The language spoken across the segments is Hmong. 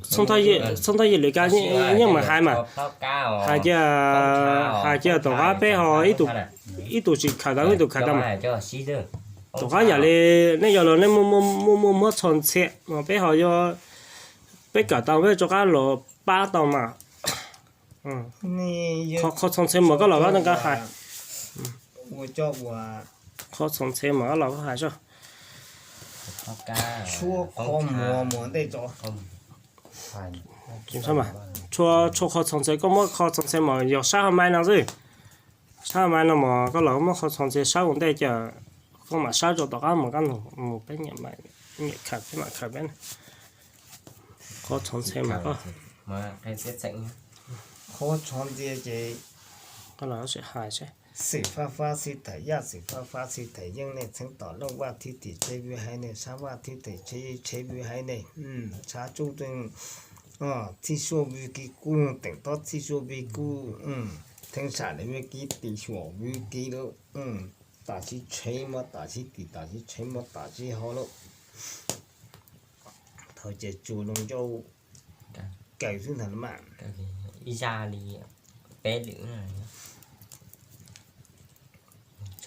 Txhob ntau yim lwm kab yeej meem hais mas, hais tias, hais tias tom qab peb ho ib tug tsis khaws tau ib tug khaws tau mas, tom qab yam li nej yog los nej muaj muaj muab txhos ntxhe mas peb ho yuav, peb kawm tau peb rov qab los pab tau mas. Qhov txhos ntxhe mas koj los pab tau nqa hais. Qhov txhos ntxhe mas koj los pab hais soj. Tshuav, tshuav qhov txhos ntxhe, koj muab qhov txhos ntxhe mas yog sab ho mai no xwb. Sab ho mai no mas koj los muab qhov txhos ntxhe sab ua ntej cas koj mam sab rau tom qab mas koj mus peb nyiam khaws peb mam khaws peb. Qhov txhos ntxhe mas koj, qhov txhos ntxhe ces koj los sim hais seb. Xim fab fab xib thais yaj, xim fab fab xib thais yeej, nej txheeb tom looj vaj thib tim tsheb vwj haib nej, sab vaj thib tim tsheb tsheb vwj haib nej, tshav tsuj txij suab vwj kiv kuj, teem tob txij suab vwj kuj, theeb sam li vwj kiv, tim xyuam vwj kiv lawm. Tam sim tshev mas tam sim tim, tam sim tshev mas tam sim ho lawm. Thaum ces tsuas loo ncauj kaws xwb ntag mas. Ib zaj li peb lwm.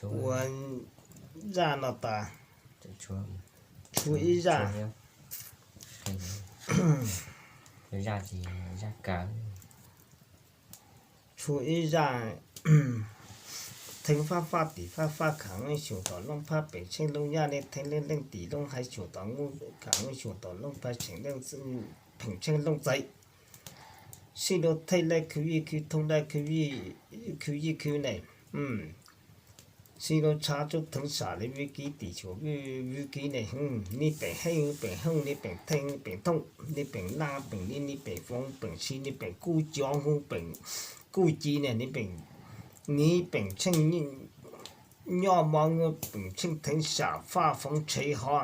Ua zaj no tas, tshuav ib zaj, tshuav ib zaj. Theeb fab fab tim fab fab khav xyuam tom looj phab, peem tsheej looj yaj nej, theeb leej leej tim looj hais xyuam tom nkuj, khav xyuam tom looj phab, tseem leej pheem tsheej looj txais. Sib rau thej laij khwv yij khwv thooj laij khwv yij khwv ne. Sib rau tshav tsuj theeb sam li vwj kiv, tim xyuam vwj kiv ne. Nej peem heej peem hooj, nej peem theej peem thooj, nej peem naj peem li, nej peem foov peem si, nej peem kuj cov hub peem kuj ci ne, nej peem, nej peem tsheej nyob mov, nej peem tsheej theeb sam faj foov tshev ho.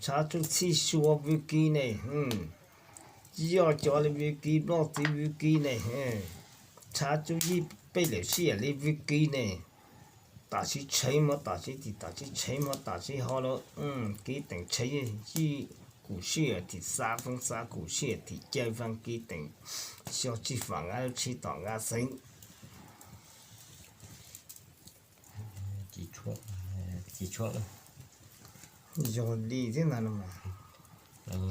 Tshav tsuj txhij sua vwj kiv ne. Yog cov li vwj kiv, nploj txiv vwj kiv ne. Tshav tsuj yij pej lwm sij yam li vwj kiv ne. Tam sim tshev mas tam sim tim, tam sim tshev mas tam sim ho lawm. Kiv teem tshev yij kuj sij yam tim xav foov, xav kuj sij yam tim caw faj, kiv teem xyov tsis fam nqa lub tshib tom nqa xeev. Yog li thiab ntag no mas.